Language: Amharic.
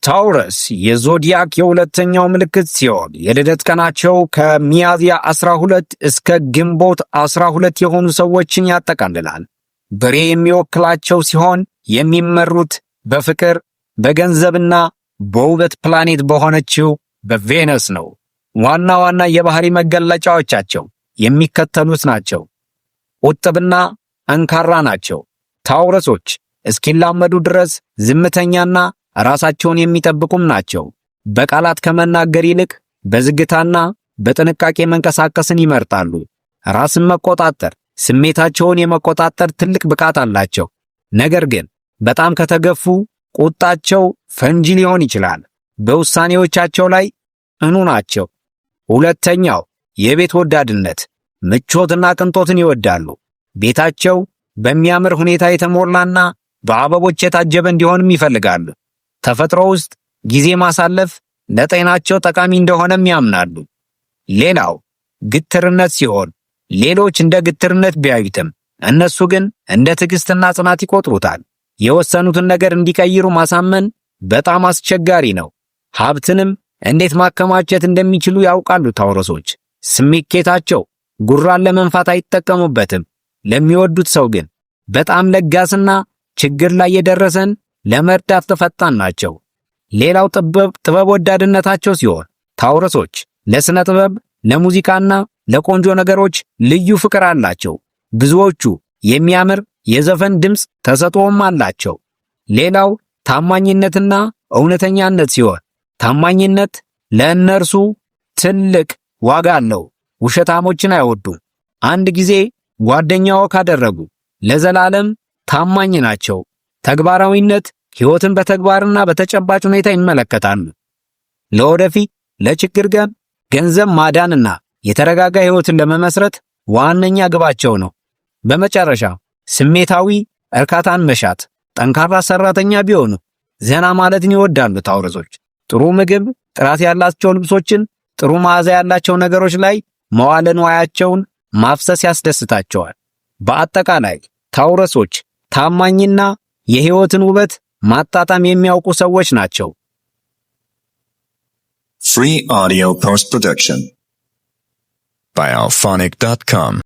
ታውረስ የዞዲያክ የሁለተኛው ምልክት ሲሆን የልደት ቀናቸው ከሚያዝያ 12 እስከ ግንቦት 12 የሆኑ ሰዎችን ያጠቃልላል። በሬ የሚወክላቸው ሲሆን የሚመሩት በፍቅር፣ በገንዘብና በውበት ፕላኔት በሆነችው በቬነስ ነው። ዋና ዋና የባህሪ መገለጫዎቻቸው የሚከተሉት ናቸው። ቁጥብና ጠንካራ ናቸው። ታውረሶች እስኪላመዱ ድረስ ዝምተኛና ራሳቸውን የሚጠብቁም ናቸው። በቃላት ከመናገር ይልቅ በዝግታና በጥንቃቄ መንቀሳቀስን ይመርጣሉ። ራስን መቆጣጠር፣ ስሜታቸውን የመቆጣጠር ትልቅ ብቃት አላቸው። ነገር ግን በጣም ከተገፉ ቁጣቸው ፈንጂ ሊሆን ይችላል። በውሳኔዎቻቸው ላይ ጽኑ ናቸው። ሁለተኛው የቤት ወዳድነት፣ ምቾትና ቅንጦትን ይወዳሉ። ቤታቸው በሚያምር ሁኔታ የተሞላና በአበቦች የታጀበ እንዲሆንም ይፈልጋሉ። ተፈጥሮ ውስጥ ጊዜ ማሳለፍ ለጤናቸው ጠቃሚ እንደሆነም ያምናሉ። ሌላው ግትርነት ሲሆን ሌሎች እንደ ግትርነት ቢያዩትም እነሱ ግን እንደ ትዕግስትና ጽናት ይቆጥሩታል። የወሰኑትን ነገር እንዲቀይሩ ማሳመን በጣም አስቸጋሪ ነው። ሀብትንም እንዴት ማከማቸት እንደሚችሉ ያውቃሉ። ታውረሶች ስሜታቸው ጉራን ለመንፋት አይጠቀሙበትም። ለሚወዱት ሰው ግን በጣም ለጋስና ችግር ላይ የደረሰን ለመርዳት ፈጣን ናቸው። ሌላው ጥበብ ወዳድነታቸው ሲሆን ታውረሶች ለስነ ጥበብ፣ ለሙዚቃና ለቆንጆ ነገሮች ልዩ ፍቅር አላቸው። ብዙዎቹ የሚያምር የዘፈን ድምፅ ተሰጥኦም አላቸው። ሌላው ታማኝነትና እውነተኛነት ሲሆን ታማኝነት ለእነርሱ ትልቅ ዋጋ አለው። ውሸታሞችን አይወዱም። አንድ ጊዜ ጓደኛዎ ካደረጉ ለዘላለም ታማኝ ናቸው። ተግባራዊነት ሕይወትን በተግባርና በተጨባጭ ሁኔታ ይመለከታሉ። ለወደፊት ለችግር ቀን ገንዘብ ማዳንና የተረጋጋ ሕይወትን ለመመስረት ዋነኛ ግባቸው ነው። በመጨረሻ ስሜታዊ እርካታን መሻት፣ ጠንካራ ሰራተኛ ቢሆኑ ዘና ማለትን ይወዳሉ። ታውረሶች ጥሩ ምግብ፣ ጥራት ያላቸው ልብሶችን፣ ጥሩ መዓዛ ያላቸው ነገሮች ላይ መዋለ ንዋያቸውን ማፍሰስ ያስደስታቸዋል። በአጠቃላይ ታውረሶች ታማኝና የሕይወትን ውበት ማጣጣም የሚያውቁ ሰዎች ናቸው። Free audio post production by Alphonic.com.